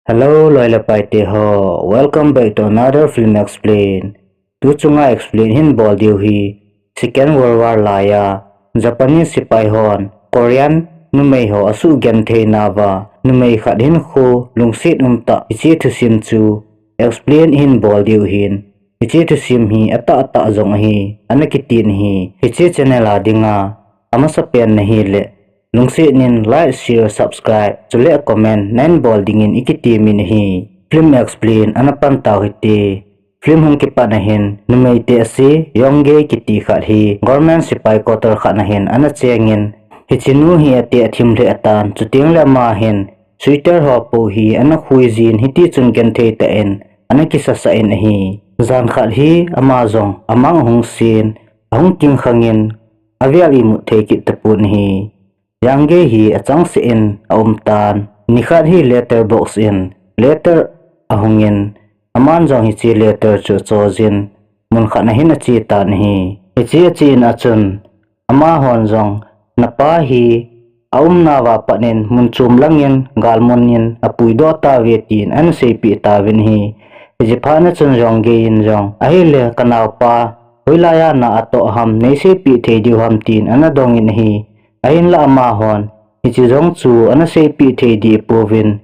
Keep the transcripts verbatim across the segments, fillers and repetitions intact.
Hello, loi le pai te ho. Welcome back to another film explain. Tu chunga explain hin bol diu hi Second World War laiya Japanese sipai hon Korean numei ho asuh genthei nauva numei khat hinkho lungset umtah hiche thusim chu explain hin bol diu hin. Hiche thusim hi atahtah jong ahi, ana kitin ahi. Hiche channel a dinga amasapen nahi le lungset in like, share, subscribe chule comment nahin bol dingin ikiti min ahi. Film explain ana pan tau hite. Film hung kipat nahin numei te ase Yonggei kiti khat hi government sipai quarter khat nahin ana chengin, hiche nu hi ate athim lheh atan, chuteng le ama hin sweater ho po hi ana khui jin, hiti chun genthei tah in ana kisasa in ahi. Jan khat hi ama jong amang ahung sen, ahung kingkhangin avel imut thei kit tapon ahi. Yonggei hi achangseh in aum tan. Nikhat hi letter box in letter ahungin, aman jong hiche letter chu achojin, mun khat nahin ache tan ahi. Hiche ache in achun, amahon jong, napa hi aumnauva pat in mun chom langin galmun in apuidoh tauve tin ana seipeh tauvin ahi. Hiche phat na chun Yonggei in jong, ahile kanaopa hoilaiya na atoh ham, neiseipeh thei diu ham tin ana dongin ahi. Ahinla amahon hiche jong chu ana seipeh thei deh pouvin,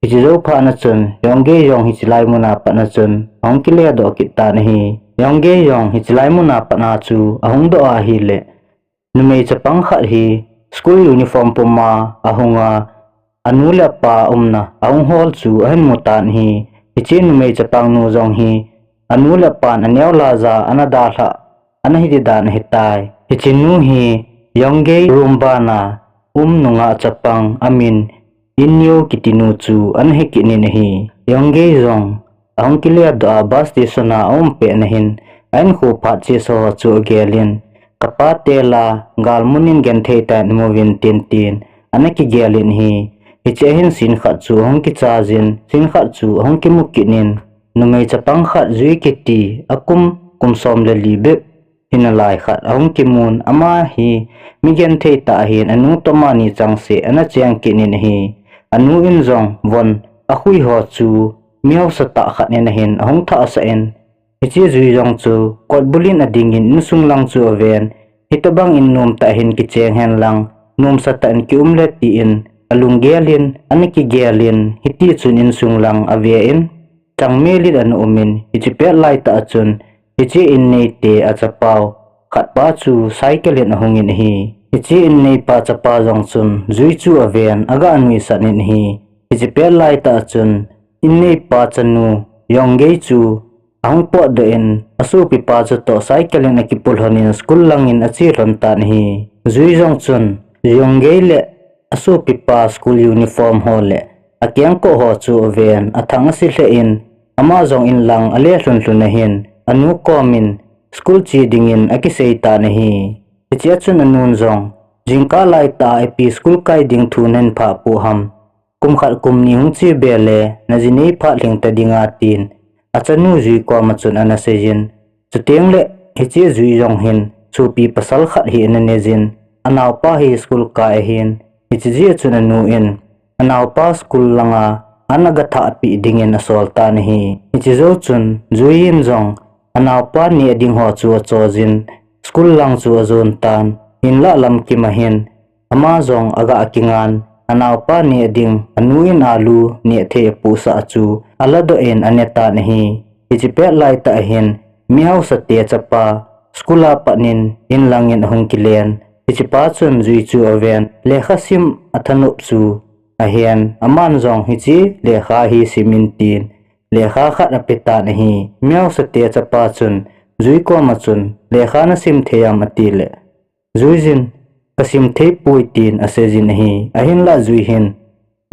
hiche jou phat na chun Yonggei jong hiche lai muna pat na chun ahung kiledoh kit tan ahi. Yonggei jong hiche lai muna pat na chu ahung doh ahile, numei chapang khat hi school uniform puma ahunga, anu le apa umna ahung hol chu ahin mu tan ahi. Hiche numei chapang nu jong hi anu le apan aneo laija ana dalhah ana hiti dan ahitai. Hiche nu hi Yonggei room bana um nungah chapang amin Inneo kiti nu chu ana hikit in ahi. Yonggei jong ahung kiledoh a bus station a aum pet nahin, a-inkho phat chesa ho chu agelin, kapa tela galmun in genthei tah in amuvin tin tin ana kigelin ahi. Hiche ahin scene khat chu ahung kichajin, scene khat chu ahung kimu kit in, numei chapang khat Jui kiti akum kum som le li bep hinalai khat ahung kimun, ama hi mi genthei tah ahin, anu toh amani changseh ana cheng kit in ahi. Anu in jong von akhui ho chu mi hausa tah khat in ahin ahung thahsah in, hiche Jui jong chu kotbul in adingin insung lang chu aven, hitobang in nomtah hin kicheng henlang nomsa tah in kium le tin alunggel in ana kigel in, hiti chun insung lang ave in changmel in ana um in, hiche pet laitah a chun hiche inneite achapau khatpa chu cycle in ahungin ahi. Hiche inneipa chapa jong chun Jui chu aven, aga nuisat in ahi. Hiche pet laitah a chun inneipa chanu Yonggei chu ahung potdoh in, asopipa chutoh cycle in akipulhon in school langin ache lhon tan ahi. Jui jong chun Yonggei le asopipa school uniform ho le akengkoh ho chu aven, athang ase lheh in, ama jong inlang ale lhunlhun ahin, anu komin school che dingin akisei tan ahi. Hichea chun anun jong, jingkah laitah a ipi school kai ding thu nahin phah pu ham? Kum khat kum ni hung che be le naji nei phat lhing ta dinga tin, achanu Jui koma chun ana seijin. Chuteng le hiche Jui jong hin sopi pasal khat hi ana neijin, anaopa hi school kai ahin, hiche jeh chun anu in anaopa school langa ana gathahpeh dingin asol tan ahi. Hiche jou chun Jui in jong anaopa neh ding ho chu achojin, school lang chu ajon tan, hinlah lamkim ahin, ama jong aga kingan, anaopa neh ding anu in alu neh thei apohsah chu aladoh in ane tan ahi. Hiche pet laitah ahin, mi hausate chapa school a pat in inlangin ahung kilen. Hichepa chun Jui chu aven, lekha sim athanop chu ahen, aman jong hiche lekha hi sim in tin, lekha khat ape tan ahi. Mi hausate chapa chun Jui koma chun, lekha nasim thei am atile, Jui jin, kasim thei poi tin aseijin ahi. Ahinlah Jui hin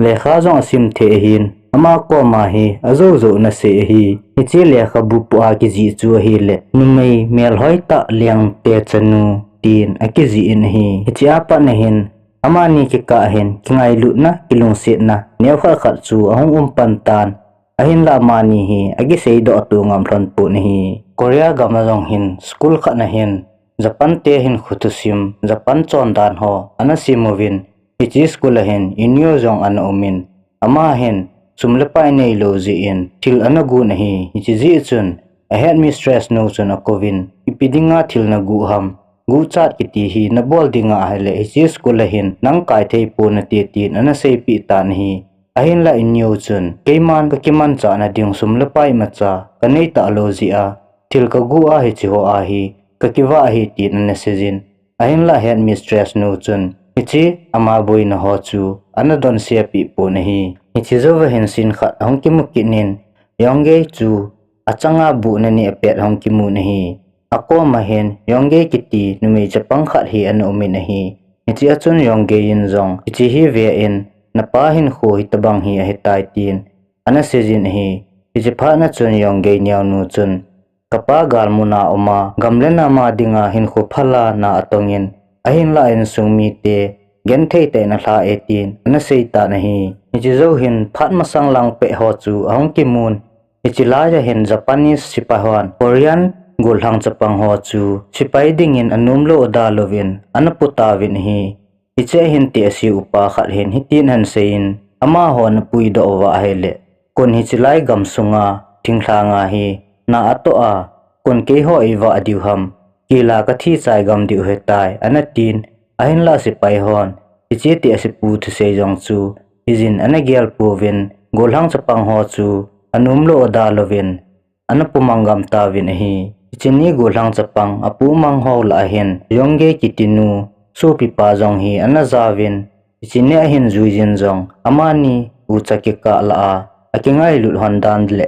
lekha jong asim thei ahin, ama koma hi ajoujou in asei ahi. Hiche lekhabu pu a kijih chu ahile, numei melhoitah lengte chanu tin akijih in ahi. Hichea pat ahin, amani kikah hin kingailutna, kilungsetna neokhat khat chu ahung um pan tan. Ahinlah amani hi akiseidoh to ngam lhon pon ahi. Korea gam a jong hin school khat na hin Japan te hinkho thusim, Japan chondan ho ana sim uvin, hiche school a hin Inneo jong ana um in, ama hin sum le pai neilou jeh in thil ana gon ahi. Hiche jeh chun a headmistress nu chun akouvin, ipi dinga thil nagon ham, guchat kiti hi nabol ding ahile hiche school a hin nang kai thei ponate tin ana seipeh tan ahi. Ahinlah ineo chun, keiman kakimanchah na ding sum le pai imacha kanei talou jeh a, thil kagon a hiche ho a hi kakivah ahi tin ana seijin. Ahinlah headmistress nu chun, hiche ama boina ho chu ana donse peh pon ahi. Hiche jouva hin scene khat ahung kimu kit in, Yonggei chu achanga buh naneh apet ahung kimun ahi. Akoma hin Yonggei kiti numei chapang khat hi ana umin ahi. Hiche a chun Yonggei in jong, hiche hi ve in, napa hinkho hitobang hi ahitai tin ana seijin ahi. Hiche phat na chun Yonggei neonu chun, kapa galmuna uma, gam le nam a dinga hinkho phalna atongin, ahinlah insung mite genthei tah in alha e tin ana seitan ahi. Hiche jou hin phat masang lang peh ho chu ahung kimun. Hiche laiya hin Japanese sepai hon Korean gollhang chapang ho chu sepai dingin anomlou adalou vin ana putauvin ahi. Hiche a hin tehse upa khat hin hitin ahin seiyin, amahon apuidoh uva ahile, kon hiche lai gamsunga thinglhanga hi na atoh a, kon keiho eivah diu ham, kila kathi chai gam diu ahitai, ana tin, ahinlah sepai hon hiche tehsepu thusei jong chu hijin ana gel pouvin, gollhang chapang ho chu anomlou adalou vin, ana pumang gam tauvin ahi. Hiche ni gollhang chapang apumang ho lah a hin, Yonggei kiti nu sopipa jong hi ana jaovin, hiche ni a hin Jui jin jong amani ucha kikah lah a, akingailut lhon dan le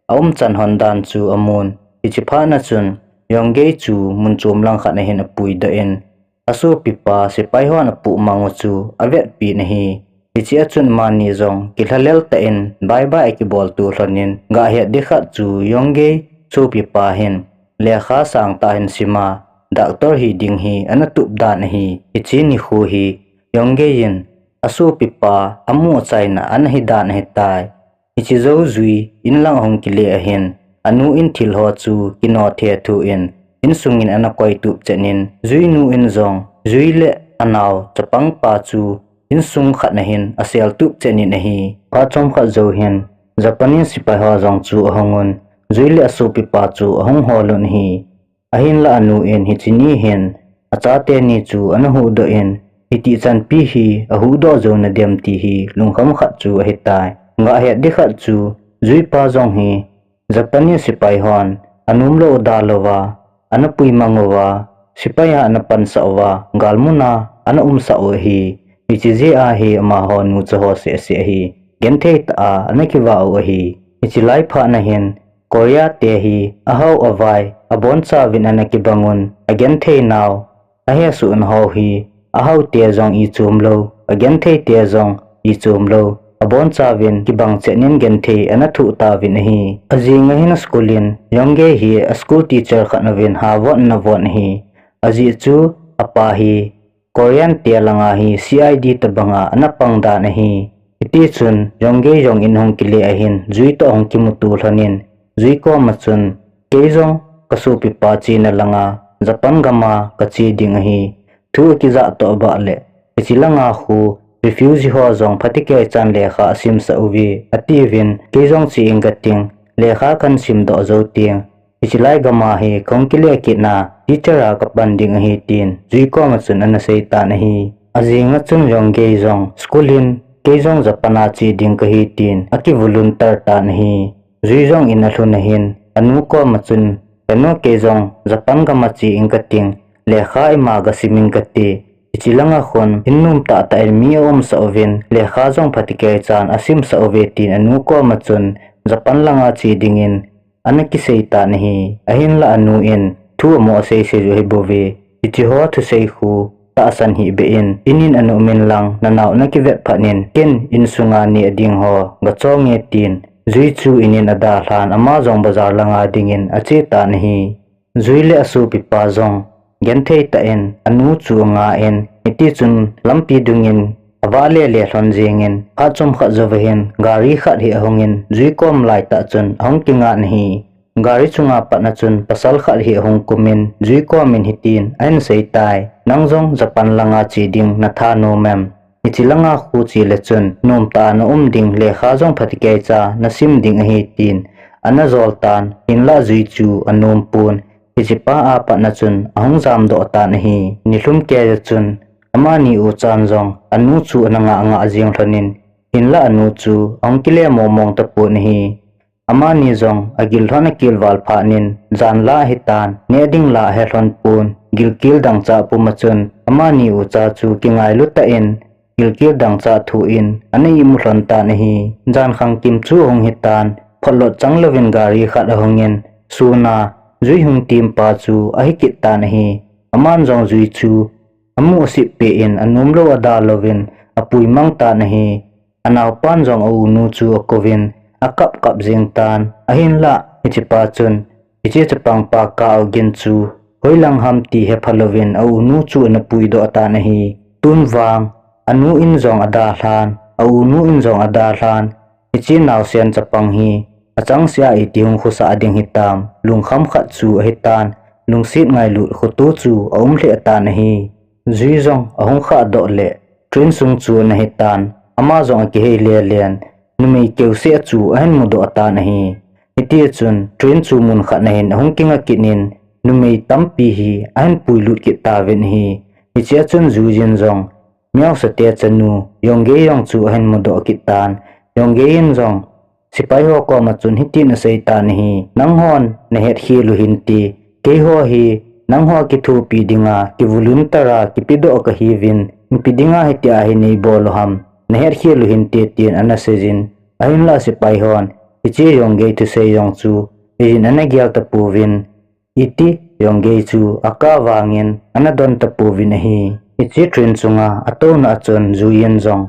aumchan lhon dan chu amun. Hiche phat na chun, Yonggei chu mun chom lang khat na hin apuidoh in, asopipa sepai hon apumang u chu avetpin ahi. Hiche a chun amani jong kilhalel tah in bye bye akibol to lhonin, gah het ding khat chu Yonggei sopipa hin lekha sangtah hin sima, doctor hiding hi ana tup dan ahi. Hiche nikho hi Yonggei in asopipa amu achaina ana hidan ahitai. Hiche jou Jui in lang ahung kile ahin, anu in thil ho chu kino thethu in, insungin ana koitup chenin, Jui nu in jong Jui le anao chapangpa chu insung khat na hin aseltup chenin ahi. Phat chomkhat jou hin Japanese sepai ho jong chu ahungun, Jui le asopipa chu ahung holun ahi. Ahinlah anu in hiche ni hin achate ni chu ana huhdoh in, hitichanpi hi ahuhdoh jou nadem ti hi lungkham khat chu ahitai. Gah het ding khat chu Jui pa jong hi Japanese sepai hon anomlou adalou va, ana puimang uva, sepai a ana pansah uva, galmuna ana umsah u ahi. Hiche jeh a hi amaho nucha ho sehseh hi genthei tah a ana kivah u ahi. Hiche lai phat na hin Korea te hi ahao avai abonchauvin ana kibangun, agenthei nau, ahesoh nau hi ahao te jong ichom lou, agenthei te jong ichom lou, abonchauvin kibang chenin genthei ana thoh tauvin ahi. Ajing a hin school in Yonggei hi a school teacher khat nauvin havot ana von ahi. Ajeh chu apa hi Korean te langa hi C I D tobanga ana pang dan ahi. Hitichun Yonggei jong in ahung kile ahin Jui toh ahung kimuto lhonin, Jui koma chun, kei jong kasopipa chena langa Japan gama kache ding ahi. Thu akijah toh bah le, hiche langa khu refugee ho jong phatecha chan lekha asimsah uve, atiuvin, kei jong che inge kating, lekha kahin simdoh jou teng, hiche lai gama hi kahung kile kitna teacher a kapan ding ahi tin Jui koma chun ana seitan ahi. Ajing a chun Yonggei jong school in kei jong Japan a che ding kahi tin akivolunteer tan ahi. Jui jong in alhun ahin anu koma chun, kanu kei jong Japan gama che inge kating, lekha ima gasim inge kati. Hiche langa khun in nomtah tah in mi aumsah uvin, lekha jong phatecha chan asimsah uve tin anu koma chun Japan langa che dingin ana kiseitan ahi. Ahinlah anu in thu amo aseiseiju ahibouve. Hiche ho thusei khu tahsan hih beh in, in in ana umin lang, nanao nakivet phatnin, ken insunga neh ding ho gachonge tin, Jui chu in in adalhan, ama jong bazar langa dingin achetan ahi. Jui le asopipa jong genthei tah in anu chu anga in, hitichun lampi dungin avah lele lhon jengin, phat chomkhat jouva hin gari khat hi ahungin, Jui kom laitah chun ahung kingan ahi. Gari chunga patna chun pasal khat hi ahung kumin, Jui komin hitin ahin seitai, nang jong Japan langa che ding nathanom em? Hiche langa khu che le chun, nomtah a na um ding, lekha jong phatecha nasim ding ahi tin, ana jol tan, hinlah Jui chu anom pon, hichepa a pat na chun ahung jamdoh tan ahi. Nilhum kei a chun, amani uchan jong, anu chu ana ngah ngah jeng lhonin, hinlah anu chu ahung kile mong mong tapon ahi. Amani jong agil lhon akil val phat in, jan la ahitan, neh ding la ahe lhon pon, gilkel dangchah pum a chun, amani ucha chu kingailu tah in, gilkel dangchah thoh in, ana imu lhon tan ahi. Jan khangkim chu ahung hitan, photlot chang louvin gari khat ahungin, suna, Jui hung timpa chu ahi kit tan ahi. Aman jong Jui chu, amu asip peh in, anom lou ada louvin, apui mang tan ahi. Anaopan jong aunu chu akouvin, akap kap jeng tan, ahinlah, hichepa chun, hiche chapangpa Ka Eugene chu, hoilang ham ti hepha louvin, aunu chu ana puidoh tan ahi. Tun vang, anu in jong adalhan, aunu in jong adalhan, hiche naosen chapang hi, achangseh a iti hung khosah ding hitam, lungkham khat chu ahitan, lungset ngailut khoto chu aum lheh tan ahi. Jui jong ahung khahdoh le, train sung chu ana hitan, ama jong akihei lelen, numei keuseh chu ahin mudoh tan ahi. Hitia chun, train chu mun khat na hin ahung kinga kit in, numei tampi hi ahin puilut kit tauvin ahi. Hichea chun Jui in jong, miaosate chanu, Yonggei jong chu ahin mudoh kit tan, Yonggei in jong, sepai ho koma chun hitin asei tan ahi, nanghon nahetkhel u hinte, keiho hi, nangho kithopi dinga, kivolunteer a, kipedoh kahiuvin, ipi dinga hitia hi neibol u ham, nahetkhel u hinte tin ana seijin, ahinlah sepai hon, hiche Yonggei thusei jong chu, hijin ana gel tapouvin, iti Yonggei chu akah vangin ana don tapouvin ahi. Hiche train sunga atouna a chun Jui in jong,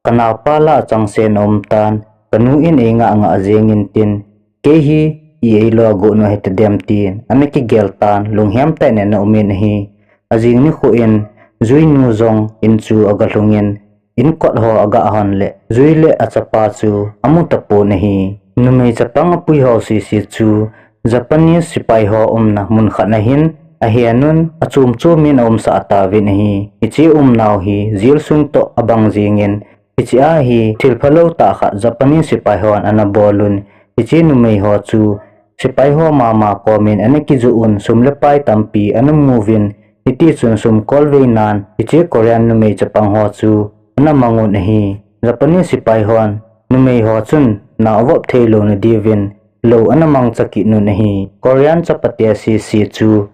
kanaopa lah a changseh in aum tan, kanu in eingah ngah jengin tin, kei hi i eilo agot u hitadem tin, ana kigel tan, lunghem tah in ana umin ahi. Ajing nikho in, Jui nu jong in chu aga lhungin, inkot ho aga hon le, Jui le achapa chu amu tapon ahi. Numei chapang apui ho sese chu, Japanese sepai ho umna mun khat na hin, ahenun, achom chom in aumsah tauvin ahi. Hiche umnau hi, jail sung toh abang jengin, hichea hi, thil phalou tah khat Japanese sepai hon ana bolun, hiche numei ho chu, sepai ho mama komin ana kijoh un, sum le pai tampi ana muvin, hitichun sum kolveinan, hiche Korean numei chapang ho chu, ana mangun ahi. Japanese sepai hon, numei ho chun, nao avop theilou na diuvin, lou ana mangcha kit un ahi. Korean chapate sese chu,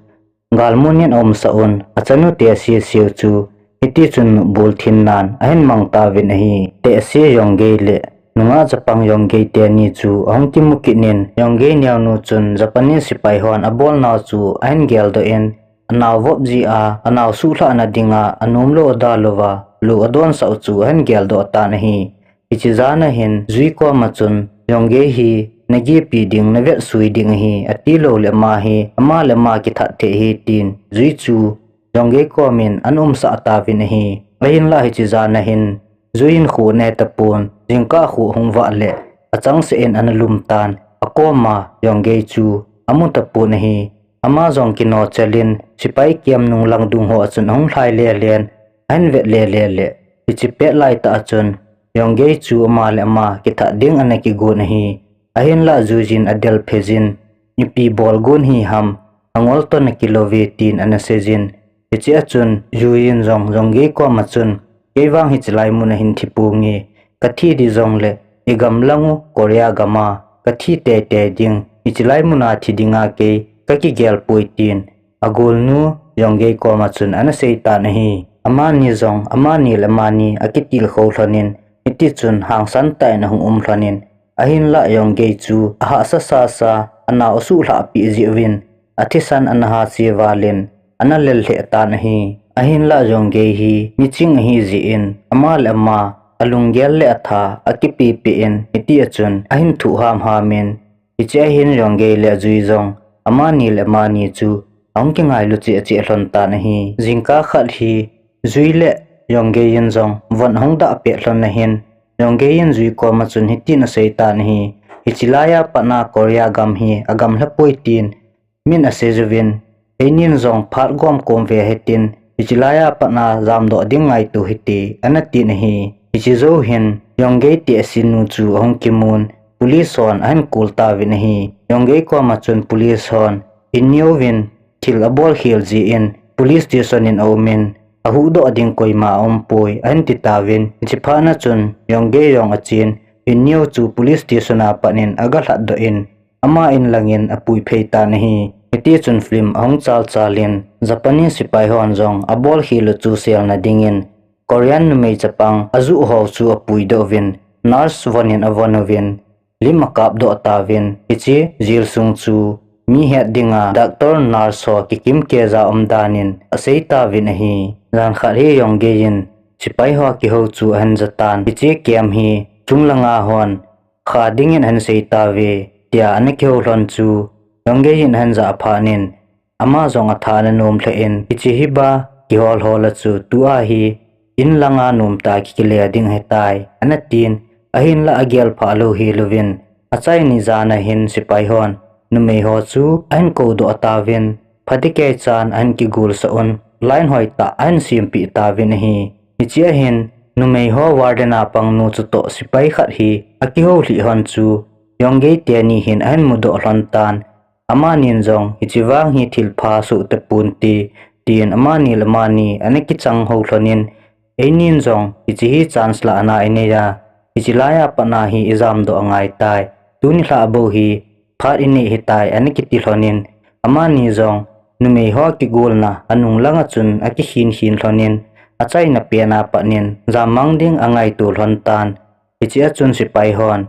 galmun in aumsah un, achanute sese chu, hitichun nopbol thinnan, ahin mang tauvin ahi. Tehse Yonggei le, nungah chapang Yonggei teni chu, ahung kimu kit in, Yonggei neonu chun, Japanese sepai hon abolnau chu, ahin geldoh in, anao vop jeh a, anao suhlhahna dinga, anomlou adalouva, lou adonsah u chu, ahin geldoh tan ahi. Hiche jana hin, Jui koma chun, Yonggei hi, nagepi ding, navetsui ding ahi, atilou le ama hi, ama le ama kithat thei ahi tin, Jui chu, Yonggei komin, ana umsah tauvin ahi. Ahinlah hiche jana hin, Jui in kho ana he tapon, jingkah kho ahung vah le, achangseh in ana lum tan, akoma, Yonggei chu, amu tapon ahi. Ama jong kinochel in, sepai camp nunglang dung ho a chun ahung lhai lelen, ahin vet lele le, hiche pet laitah a chun, Yonggei chu ama le ama kithat ding ana kigon ahi. Ahinlah Jui in adel phei jin, ipi bol gon hi ham, angol toh nakilou ve tin ana seijin. Hichea chun, Jui in jong, Yonggei koma chun, kei vang hichelai muna hin thi ponge, kathi di jongle, igam lang u, Korea gama, kathi teitei ding, hichelai muna thi dinga kei, kakigel poi tin, agolnu, Yonggei koma chun ana sei tan ahi. Amani jong, amani le amani akitilkhou lhonin, hitichun hangsan tah in ahung um lhonin, ahinlah Yonggei chu ahahsa sasa, anao asuhlhah peh jeh uvin, athisan ana hase valin, ana lel lheh tan ahi. Ahinlah Yonggei hi miching ahi jeh in, ama le ama alunggel le atha akipepi in, hitia chun ahin thoh hamham in, hichea hin Yonggei le Jui jong, amani le amani chu ahung kingailu cheh cheh lhon tan ahi. Jingkah khat hi, Jui le Yonggei in jong von ahung dah pet lhon na hin, Yonggei in Jui koma chun hitin asei tan ahi, hichelai a pat a Korea gam hi agamlha poi tin, min asei jouvin, keinin jong phat gomkom ve hitin, hiche laiya pat a jamdoh ding ngaito hite, ana tin ahi. Hiche jou hin, Yonggei te asinu chu ahung kimun, police hon ahin call tauvin ahi. Yonggei koma chun police hon, Innyo vin thil abol khel jeh in, police station in aumin, ahuhdoh ding koima aumpoi, ahin ti tauvin, hiche phat a chun, Yonggei jong achen, Innyo chu police station a pat in aga lhatdoh in, ama in langin apui phei tan ahi. Hiti chun film ahung chalchal in, Japanese sepai hon jong abol khel u chu selna dingin, Korean numei chapang ajuh ho chu apuidoh uvin, nurse von in avon uvin, lim akapdoh tauvin, hiche jail sung chu mi het dinga doctor nurse ho kikim keija um dan in asei tauvin ahi. Jan khat hi Yonggei in sepai ho kihou chu ahin jatan, hiche camp hi chunglanga hon kha dingin ahin sei tauve, tia ana kihou lhon chu Yonggei in ahin jah phat in, ama jong atha ana nom lheh in, hiche hi ba kihol hol a chu tua hi in langa nomtah a kikile ding ahitai, ana tin, ahinlah agel phah lou hel uvin, achaini jan a hin sepai hon numei ho chu ahin koudoh tauvin, phatecha chan ahin kigolsah un, line hoitah ahin sempeh tauvin ahi. Hiche a hin, numei ho warden a pangnu chutoh sepai khat hi akihou lhih lhon chu, Yonggei teni hin ahin mudoh lhon tan, amanin jong hiche vang hi thilpha soh tapon te, tin amani le amani ana kichang hou lhon in, einin jong hiche hi chance lahna inei a, hiche laiya pat a hi ijamdoh angaitai, tuni lhah bou hi phat inei hitai, ana kiti lhon in, amani jong numei ho kigolna anung langa chun akikhin khin lhon in, achaina pen a pat in jammang ding angaito lhon tan. Hiche a chun sepai hon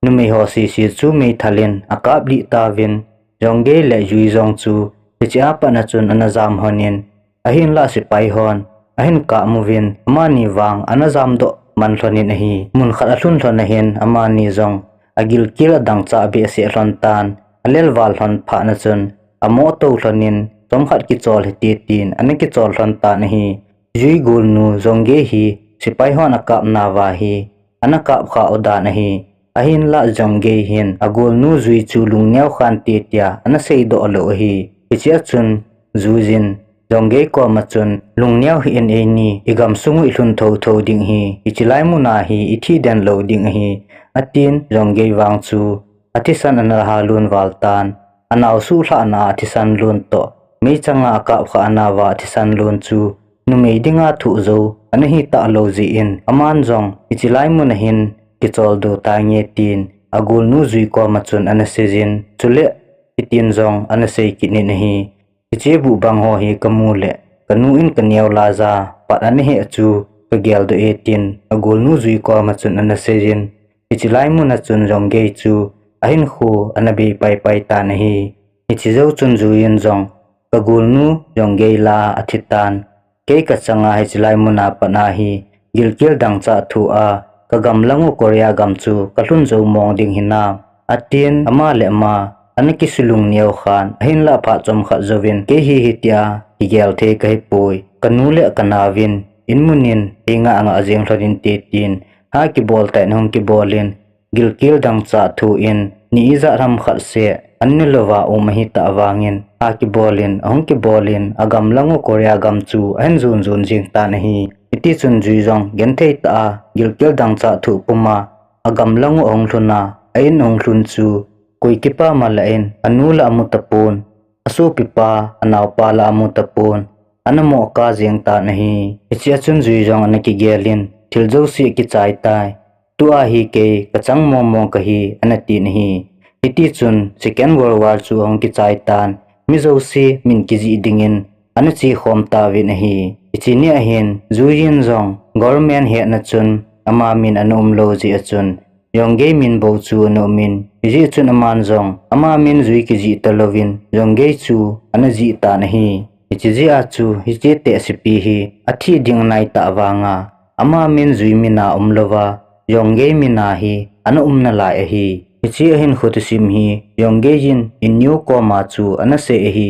numei ho sese chu meithal in akaplih tauvin, Yonggei le Yui jong chu hiche a pat a chun ana jam lhon in, ahinlah sepai hon ahin kap uvin, amani vang ana jamdoh man lhon in ahi. Mun khat alhun lhon a hin amani jong agilkel adangchah behseh lhon tan, alelval lhon phat a chun amoh tou lhon in, chomkhat kichol hite tin ana kichol lhon tan ahi. Yui golnu Yonggei hi sepai hon akapna uva hi ana kapkha u dan ahi. Ahinlah Yonggei hin agolnu Yui chu lungneo khante tia ana seidoh lou ahi. Hiche a chun Yui in Yonggei koma chun, lungneo hih in, eini igamsung u ilhun thotho ding ahi, hiche lai muna hi ithi den lou ding ahi, atin, Yonggei vang chu athisan ana halon val tan, anao suhlhahna a thisan lon toh, meichanga akapkhah nauva athisan lon chu numei dinga thoh jou ana hitah lou jeh in, aman jong hiche lai muna hin kicholdo tange tin agolnu Yui koma chun ana seijin, chule hitin jong ana sei kit in ahi. Hiche buhbang ho hi kamu le kanu in kaneo laiya pat ana heh chu kageldoh e tin agolnu Yui koma chun ana seijin, hiche lai muna chun Yonggei chu ahinkho ana bei paipai tan ahi. Hiche jou chun Yui in jong, kagolnu Yonggei lah a athitan, kei kachanga hiche lai muna pat a hi gilkel dangchah thoh a, kagamlang u Korea gam chu kalhun jou mong ding hinam, atin, ama le ama ana kisulung neokhan, ahinlah phat chomkhat jouvin, kei hi hitia kigel thei kahipoi, kanu le kanaovin inmun in eingah ngah jeng lhon inte tin, ha kibol tah in ahung kibol in, gilkel dangchah thoh in, ni ijat ham khat seh an ne louva um ahitah vangin, ha kibol in, ahung kibol in, agamlang u Korea gam chu ahin jon jon jeng tan ahi. Hitichun Yui jong genthei tah a gilkel dangchah thoh puma agamlang u ahung lhun a, a in ahung lhun chu koi kipah mala in, anu lah amu tapon, asopipa, anaopa lah amu tapon, ana mohkah jeng tan ahi. Hichea chun Yui jong ana kigel in, thil jouse akichai tai. Tua hi kei kachang mong mong kahi, ana tin ahi. Hitichun Second World War chu ahung kichai tan, mi jouse min kijih dingin ana chekhom tauvin ahi. Hiche nia hin Yui in jong government hetna chun ama min ana umlou jeh a chun Yonggei min bou chu ana umin, hijeh chun aman jong ama min Yui kijih talouvin Yonggei chu ana jih tan ahi. Hiche jeh a chu hiche tehsepi hi athi ding anai tah vanga, ama min Yui mina umlouva Yonggei mina hi ana um nalai ahi. Hiche ahinkho thusim hi Yonggei in Inyo koma chu ana sei ahi.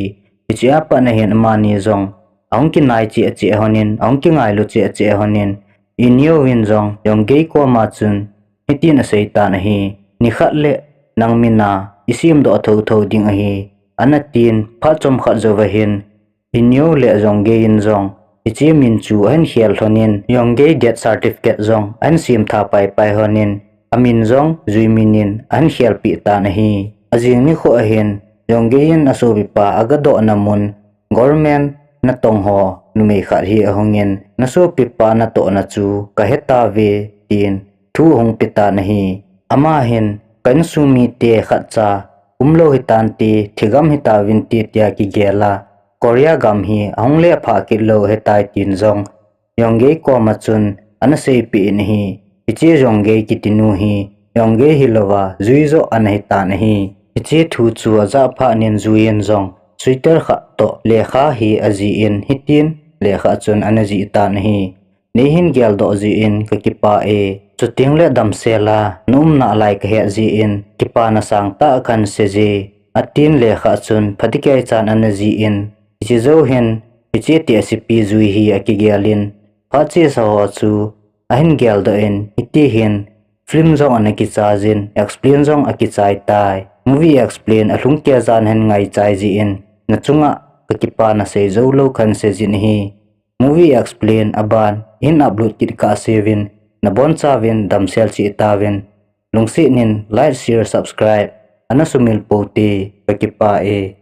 Hichea pat ahin amani jong ahung kinai cheh cheh lhonin, ahung kingailu cheh cheh lhonin, Inyo in jong Yonggei koma chun hitin asei tan ahi, nikhat le nang mina isemdoh thotho ding ahi, ana tin, phat chomkhat jouva hin Inyo le Yonggei in jong hiche min chu ahin khel lhonin, Yonggei death certificate jong ahin sem tha paipai lhonin, amin jong jui minin ahin khelpeh tan ahi. Ajing nikho ahin, Yonggei in asopipa agadohna mun, government natong ho numei khat hi ahungin, nasopipa natohna chu kahetauve, tin thu ahung petan ahi. Ama hin, ka insung mite khatcha umlou hitante, thigam hitauvinte, tia kigel a, Korea gam hi ahung lephah kit lou ahitai, tin jong Yonggei koma chun ana seipeh in ahi. Hiche Yonggei kitinu hi, Yonggei hilouva jui joh ana hitan ahi. Hiche thu chu ajah phatnin jui in jong sweater khat toh lekha hi ajih in, hitin lekha chun ana jih tan ahi. Neihin geldoh jeh in kakipah e. Chutengle damsel a naum nalai kahet jeh in kipana sangtah kahin seije, atin lekha chun phatechaichan ana jih in, hiche jou hin, hiche tehsepi jui hi akigelin, phat chesa ho chu ahin geldoh in, hitihin film jong ana kichai jin, explain jong akichai tai. Movie explain alhung keijan hin ngaichai jeh in, nachunga kakipana sei joulou kahin seijin ahi. Movie explain aban hin upload kit kahseuvin, nabonchauvin damsel cheh tauvin, lungsetnin like, share, subscribe ana sumil pou te, kakipah e.